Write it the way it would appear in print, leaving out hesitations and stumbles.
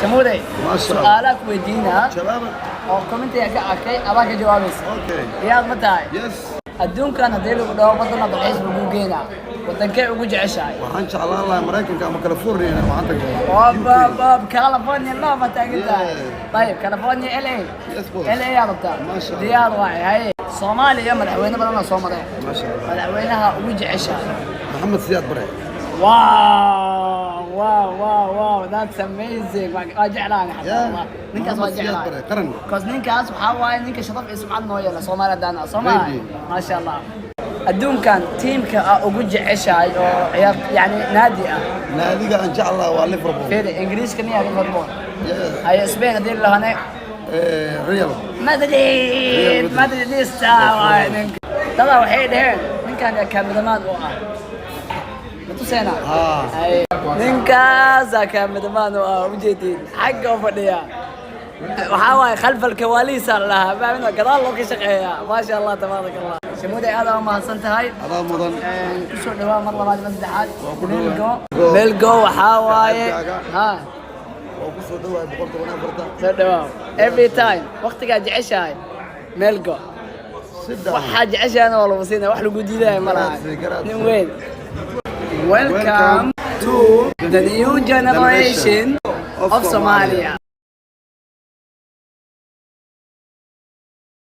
Shamuuday, Maasha Allah. su'aalaa ku weydiinaa Jawaaba. oo commentiga ka arkay adaa ka jawaabaysa. Okay. Diyaar ma tahay? Yes. Adduunkan haddii lagu dhaho wadana dalxiis lagu geenaa, wadankee ugu jeceshahay? Waxaan jeclaan lahaa Maraykanka ama California, waxaan tagay. Bob Bob, California loo ma taagan tahay? Yeah. Ayib, California, LA. Yes, boss. LA yaa rabtaa? Maasha Allah. Diyaar waay. Haye, Soomaaliya madaxweyne badan oo soo maray. Maasha Allah. Madaxweynaha ugu jeceshahay? Maxamed Siyaad Bare. Wow, that's amazing. Waa jeclaan xataa. Yeah. Ninkaas waa Maxamed Siyaad jeclaan. Bare, qaran. Because ninkaas waxaa waaye ninka sharaf iyo sumcad noo yeela Soomaaliya haddaan ah. Soomaali. Really? Maasha Allah. Adduunkan teamka aa ugu jeceshahay oo ciyaar, yani naadi ah? Naadiga aan jeclahay waa Liverpool. Fiiri, Ingiriiska miyaa Liverpool? Yes. Haye, Spain haddii la lahane? Real. Madrid. Real Madrid. Madridista waaye ninka. Dadaa waxay dhaheen ninkan yaa cameraman u ah. Ma tuseena? Ah. Haye, ninkaasaa cameraman u ah, ujeedin xagga u fadhiya. Waxaa waaye خلف الكواليس aa la dhahaa, fahmin, gadaal loo ka shaqeeyaa. Maasha Allah, tabaaraka Allah. Shamuuday, aad aa umahadsan tahay. Adaa mudan. Kusoo dhawaa mar labaad, mar saddexaad. Waa ku dhawaa. Melgo. Go. Melgo waxaa waaye Saaxiibkaaga. Ha. Waa ku soo dhawaay 114-ta. Soo dhawaa every time, waqtigaa jeceshahay Melgo. Sit down. Waxaa jeceshahayna waa lagu siinaya, wax lagu diidaya ma laha. Grazie, grazie. Nin weyn. Welcome to the new generation of Somalia.